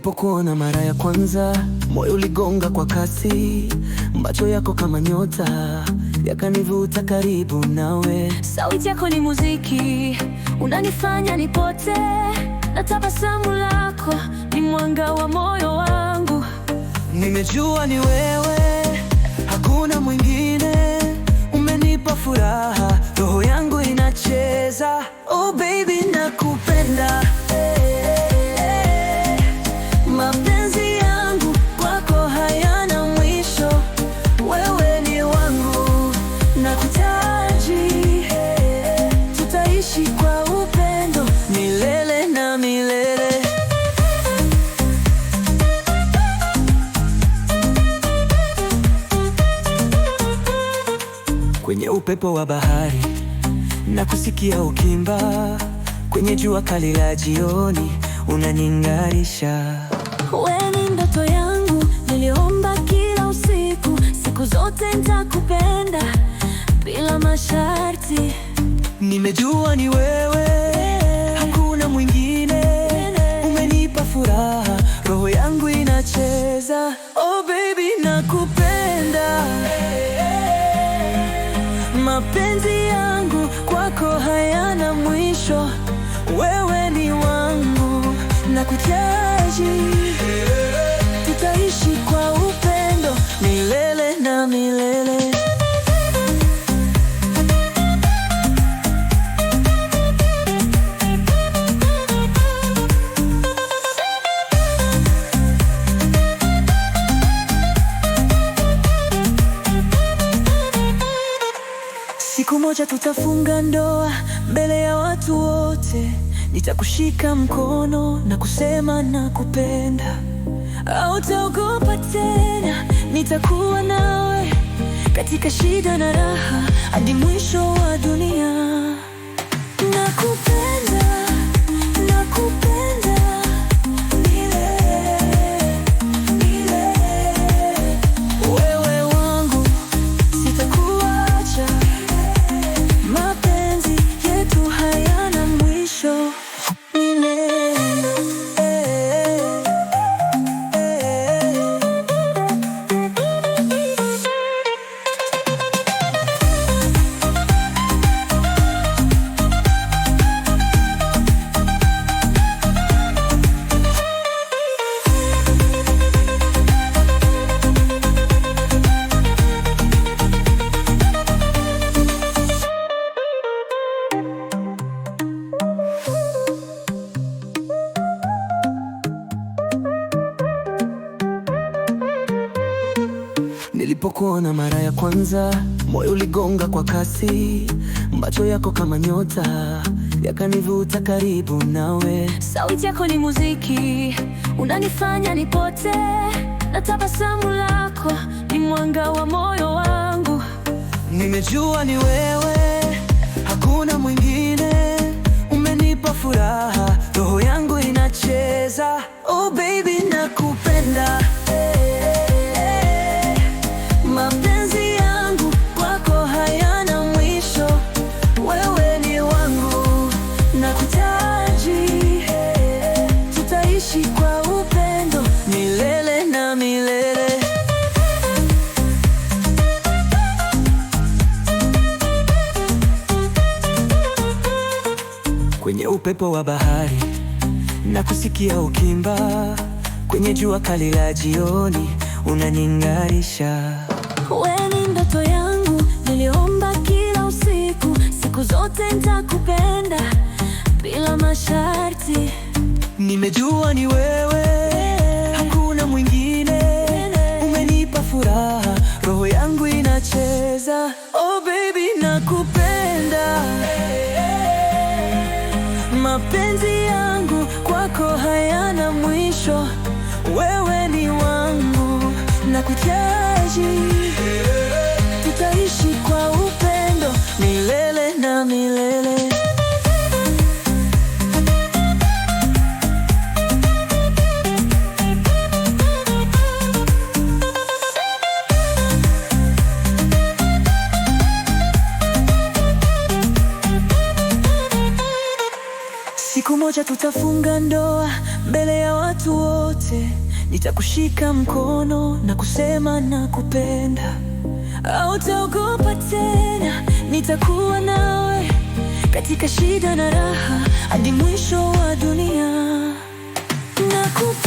Nilipokuona mara ya kwanza, moyo uligonga kwa kasi, macho yako kama nyota yakanivuta karibu nawe. Sauti yako ni muziki, unanifanya nipotee, na tabasamu lako ni mwanga wa moyo wangu. Nimejua ni wewe, hakuna mwingine. Umenipa furaha, roho yangu inacheza. Oh baby, nakupenda. Eh, mapenzi yangu kwako hayana mwisho. Wewe ni wangu, nakuhitaji. Tutaishi kwa upendo milele na milele. Kwenye upepo wa bahari na kusikia ukiimba, kwenye jua kali la jioni unaningarisha. Wewe ni ndoto yangu, niliomba kila usiku, siku zote nitakupenda bila masharti. Nimejua ni wewe, hakuna mwingine. Umenipa furaha, roho yangu inacheza. Oh baby, nakupenda. Mapenzi yangu kwako hayana mwisho. Wewe ni wangu, nakuhitaji. Tutaishi kwa upendo milele na milele. Siku moja tutafunga ndoa mbele ya watu wote. Nitakushika mkono na kusema nakupenda. Hautaogopa tena, nitakuwa nawe katika shida na raha hadi mwisho wa dunia. Nakupenda, nakupenda milele, milele. Wewe wangu, sitakuacha. Mapenzi yetu hayana mwisho milele. Nilipokuona mara ya kwanza, moyo uligonga kwa kasi, macho yako kama nyota yakanivuta karibu nawe. Sauti yako ni muziki, unanifanya nipotee, na tabasamu lako ni mwanga wa moyo wangu. Nimejua ni wewe, hakuna mwingine. Umenipa furaha, roho yangu inacheza. Oh baby, nakupenda. Eh, mapenzi yangu kwako hayana mwisho. Wewe ni wangu, nakuhitaji. Tutaishi kwa upendo milele na milele. Kwenye upepo wa bahari na kusikia ukiimba, kwenye jua kali la jioni unaningarisha. Wewe ni ndoto yangu, niliomba kila usiku, siku zote nitakupenda bila masharti. Nimejua ni wewe, hakuna mwingine. Umenipa furaha, roho yangu inacheza. Oh baby, nakupenda. Mapenzi yangu kwako hayana mwisho. Wewe ni wangu, nakuhitaji. Tutaishi kwa upendo milele na milele. Siku moja tutafunga ndoa mbele ya watu wote. Nitakushika mkono na kusema nakupenda. Hautaogopa tena, nitakuwa nawe katika shida na raha hadi mwisho wa dunia. Nakupenda.